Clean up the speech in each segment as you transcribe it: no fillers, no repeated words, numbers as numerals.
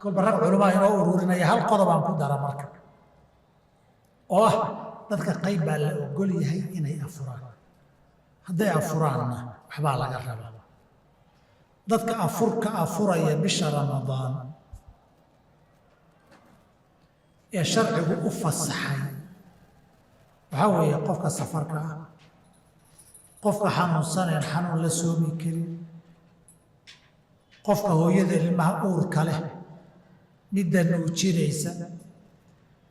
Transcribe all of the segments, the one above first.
Kolba rag culamaa inoo ururinaya. Hal qodob aan ku dara marka, oo ah dadka qayb baa la ogol yahay inay afuraan. Hadday afuraanna waxbaa laga rabaa. Dadka afurka afuraya bisha Ramadaan ee sharcigu u fasaxay waxaa weeye qofka safarka ah, qofka xanuunsaneen, xanuun la soomi karin, qofka hooyada ilmaha uurka leh, midda nuujinaysa,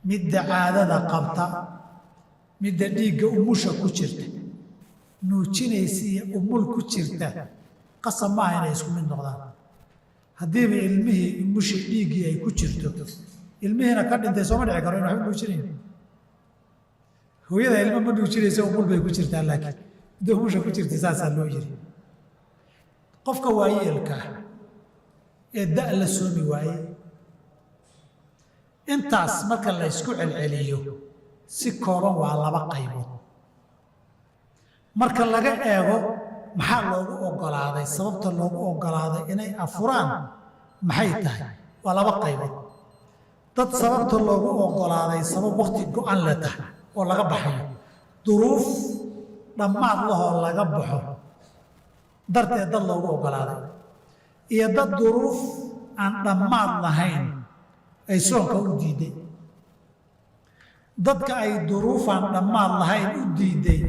midda caadada qabta, midda dhiigga umusha ku jirta, nuujinaysa iyo umul ku jirta. Qasab maaha inay isku mid noqdaan. Haddiiba ilmihii umushii dhiiggii ay ku jirto, ilmihiina ka dhintay, sooma dhici karo in waxba nuujinayn. Hooyada ilmo ma nuujinaysa, umul bay ku jirtaa, laakiin midda umusha ku jirta saasaa loo yiri. Qofka waayeelka ah ee da' la soomi waaye, intaas marka la ysku celceliyo si kooban waa laba qaybood. Marka laga eego maxaa loogu oggolaaday, sababta loogu oggolaaday inay afuraan maxay tahay, waa laba qaybood. Dad sababta loogu oggolaaday sabab wakti go-an le tahay oo laga baxayo, duruuf dhammaad lahoo laga baxo darteed dad loogu oggolaaday, iyo dad duruuf aan dhammaad lahayn ay soonka u diidday. Dadka ay duruufaan dhammaad lahayn u diidday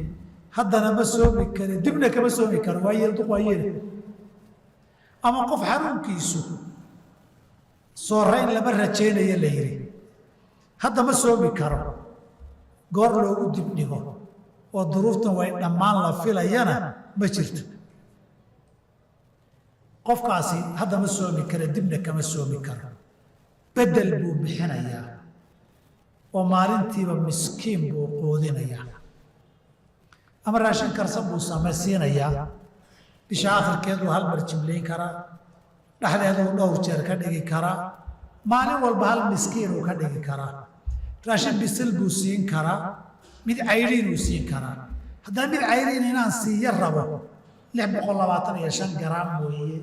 haddana ma soomi karin, dibna kama soomi karo, waa yeel, duq waa yeela, ama qof xanuunkiisu soorayn lama rajaynayo la yidhi, hadda ma soomi karo, goor loogu dibdhigo oo duruuftan way dhammaan la filayana ma jirto. Qofkaasi hadda ma soomi karo, dibna kama soomi karo. Bedel buu bixinayaa oo maalintiiba miskiin buu quudinayaa ama raashin karsan buu samaysiinayaa. Bisha akhirkeeduu hal mar jimlayn karaa, dhexdeeduu dhowr jeer ka dhigi karaa, maalin walba hal miskiin uu ka dhigi karaa, raashin bisil buu siin karaa, mid cayriin uu siin karaa. Haddana mid cayriin inaan siiyo rabo, 625 garaam weeye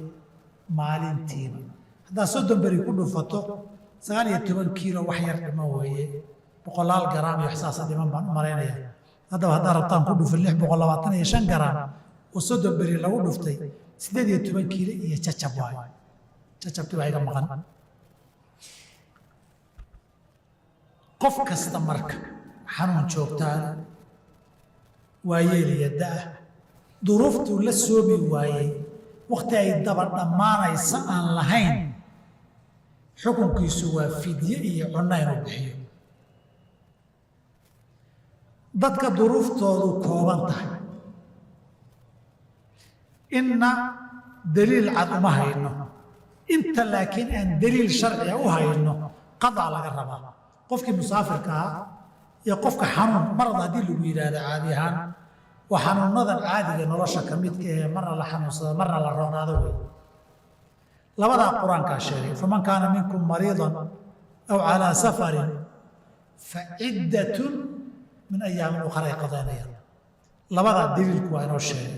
maalintiiba. Haddaad 30 beri ku dhufato, 19 kiilo wax yar dhiman weeye, boqolaal garaam iyo waxsaasa dhiman baan u malaynaya. Haddaba haddaad rabtaan ku dhufin, 625 garaam oo 30 beri lagu dhuftay, 18 kiilo iyo jacab waayo. Jacabkii baa iga maqan. Qof kasta marka xanuun joogtaana, waayeel iyo da'ah, duruuftuu la soomi waayey wakhti ay daba dhammaanaysa aan lahayn, xukunkiisu waa fidye iyo cunno inuu bixiyo. Dadka duruuftoodu kooban tahay inna daliil cad uma hayno inta, laakiin aan daliil sharciga u hayno, qadaa laga rabaa. Qofkii musaafirka ahaa iyo qofka xanuun marad haddii lagu yidhaahdo, caadi ahaan waa xanuunadan caadiga nolosha ka midka ee marna la xanuunsado, marna la roonaado wey. Labadaa Qur-aankaa sheegay: faman kaana minkum mariidan aw calaa safarin fa ciddatun min ayaamin ukhra, ay qadaynayaan. Labadaa daliilku waa inoo sheegay.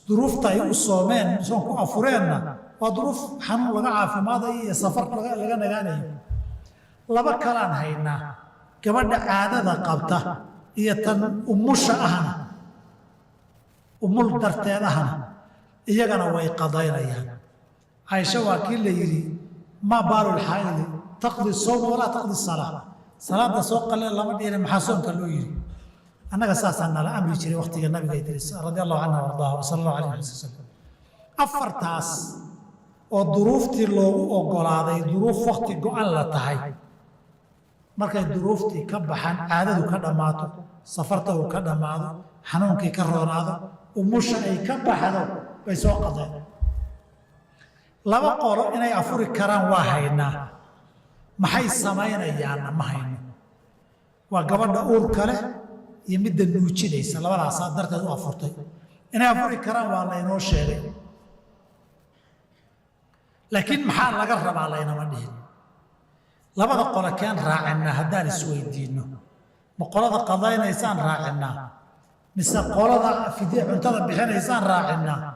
Duruufta ay u soomeen, soonku afureenna, waa duruuf xanuun laga caafimaadayo iyo safar laga nagaanayo. Laba kalaan haynaa: gabadha caadada qabta iyo tan umusha ahna, umul darteed ahna, iyagana way qadaynayaan. Caaisha waa kii la yidhi: maa baalu lxaa'idi taqdi sawma walaa taqdi salaa? Salaadda soo qalee lama dhihine, maxaa soonka loo yidhi? Annaga saasaa nala amri jiray waqtiga nabiga, ay tiri, radia allahu canha ardaaha wa sala allahu alayh wasalam. Afartaas oo duruuftii loogu oggolaaday duruuf wakti go-an la tahay, markay duruuftii ka baxaan, caadadu ka dhammaato, safarta uu ka dhammaado, xanuunkii ka roonaado, umusha ay ka baxdo, bay soo qadeen. Laba qolo inay afuri karaan waa haynaa, maxay samaynayaanna ma hayno. Waa gabadha uurka leh iyo midda nuujinaysa. Labadaasaa darteed u afurtay inay afuri karaan waa laynoo sheegay, laakiin maxaa laga rabaa laynama dhihin. Labada qole keen raacinaa haddaan isweydiinno? Ma qolada qadaynaysaan raacinaa mise qolada fidye cuntada bixinaysaan raacinaa?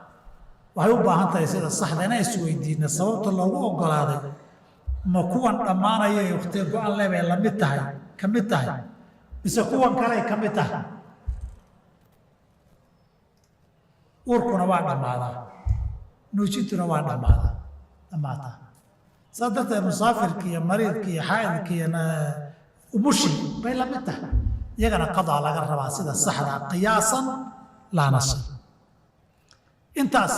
Waxay u baahan tahay sida saxda inaan isweydiinno sababta loogu oggolaaday. Ma kuwan dhammaanaya ee wakhtiga go-an le bay lamid tahay, ka mid tahay, mise kuwan kaley ka mid tahay? Uurkuna waa dhammaadaa, nuujintuna waa dhammaadaa, dhammaataa. Saas darteed musaafirka iyo mariidka iyo xaa'idka iyo umushi bay la mid tahay, iyagana qadaa laga rabaa sida saxda qiyaasan laa nasan intaas.